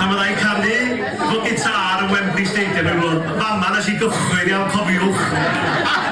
Pan fydda i'n canu efo gitâr yn Wembley Stadium, dwi'n gwybod, fama nes i gychwyn, iawn, cofiwch.